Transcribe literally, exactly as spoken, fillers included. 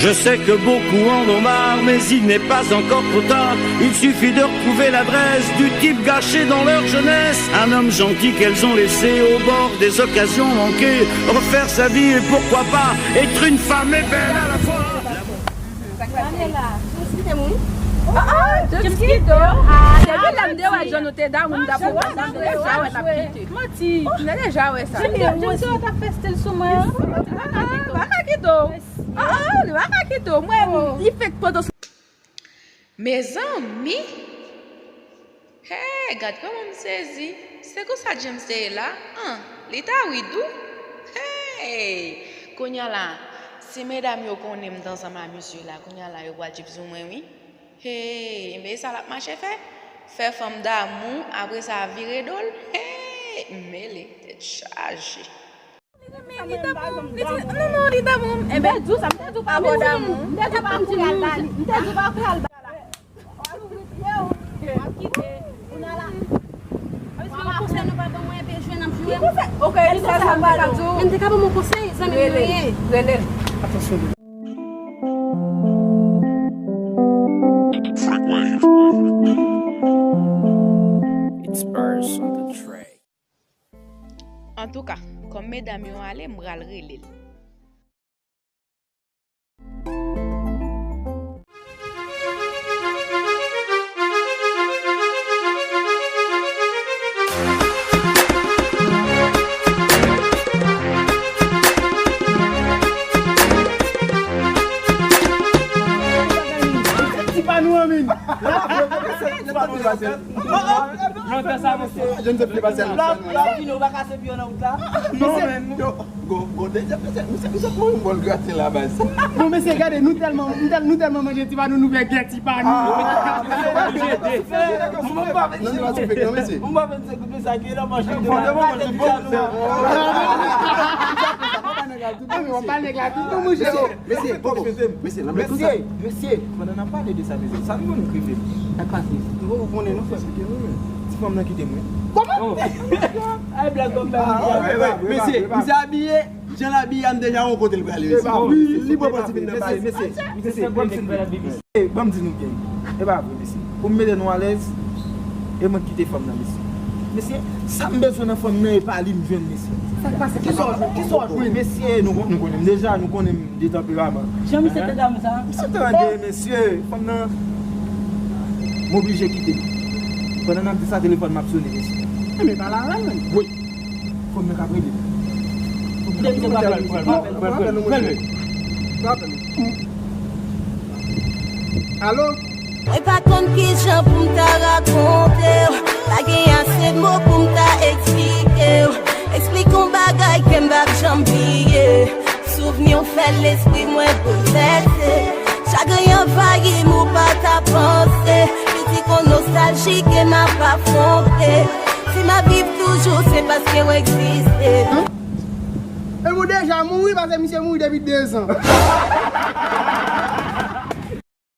Je sais que beaucoup en ont marre, mais il n'est pas encore trop tard. Il suffit de retrouver l'adresse du type gâché dans leur jeunesse. Un homme gentil qu'elles ont laissé au bord des occasions manquées. Refaire sa vie et pourquoi pas être une femme et belle à la fois. Sa k pase? James ki do? Ah, depi lè m te wè jan nou te damou, m t ap pran sa, m te deja wè l ap kite. Manti. M te deja wè sa. James, James, w t ap fè stil sou mwen. Ah, baka ki do? Ah, ah, li pa ka kite w. Mwen, li fèk pandan. Mezanmi! Hey, gad kòman m sezi! Se konsa James te ye la? An, li ta wi dou? Hey! Kounye a la, si medam yo konnen m t ansanm a misye la, kounye a la yo pral tchip sou mwen wi. Hey, enben e sa l ap mache fè? Fè fanm damou, apre sa vire do l? Hey! M mele, tèt chaje. Li renmen, li damou. Li di, non, non, li damou. Enben, m te di w sa, m te di w pa bon damou. M te di w pa pou y al ba li. M te di w pa pou y al ba li. W ap kite, w ap kite. Kounye a la. Konsèy nou pa ban mwen, epi jwe n ap jwe. Ki konsèy? Ok, li fè sa, m pa di w. Men m te ka ban mwen konsèy, zanmi m yo ye. Rele l. Atansyon. It's Spurs on the track. Antouka, kòm medam yo ale, m pral rele l. Ti pa nou an, min. Lontan sa, mesye. Jèn se pli pase a. Lòt, lòt vini, ou pa kase pye nan wout la. Non, men, yo, go, go, deja, mesye, mesye, mesye, mwen yon bòl graten la, baz. Bon, mesye, gade, nou tèlman, nou tèl-, nou tèlman manje ti pa nou, nou vle gè ti pa nou. Ah, mesye, mesye, mesye. Mwen pa vin. Non, li pa sou fake, non, mesye. Mwen pa vin se kout mesye ki la manje de. Bon, bon, bon, bon, bon. Ah, men w ap pale nèg la tout, non, mesye. Mesye, mesye, mesye, mesye, mesye, mesye, mesye, mesye, pandan n ap pale de sa, mesye, sa nou konn krive. Sa k pase? Ou konnen nou fè. Ti fanm nan kite mwen. Kòman? Ay, blag kòm bag. Mesye, misye abiye, jan l abiye a, m deja wè kote l prale, mesye. Wi, li pran pòz li vin nan baz. Mesye, mesye, mesye, ban m di nou byen. E pa vre, mesye. Pou m mete nou alèz, e mwen k kite fanm nan, mesye. Mesye, sa m bezwen nan fanm nan, e pa li m jwenn, mesye. Sa k pase? Kisa w jwenn? Kisa w jwenn? Mesye, nou kon-, nou konnen m deja, nou konnen m de tanperaman. Jan misye te damou sa? Misye te rande, mesye, fanm nan, m oblije kite l. Pandan n ap di sa, telefòn m ap sone, mesye. Enben, pale avè l, menm. Wi. Fanm nan k ap rele. Fò misye pa pran l, pran l, pran l, pran l, pran l. Alo? Mwen pa konn kijan pou m ta rakonte w. Pa gen ase mo pou m ta eksplike w. Eksplike yon bagay ke m p ap janm bliye. Souvni w fè lespri mwen boulvèse. Chagren anvayi m, ou pa ta panse. Piti kon nostalji ke m ap afwonte. Si m ap viv toujou, se paske w egziste. E nou deja mouri, paske misye mouri depi dezan.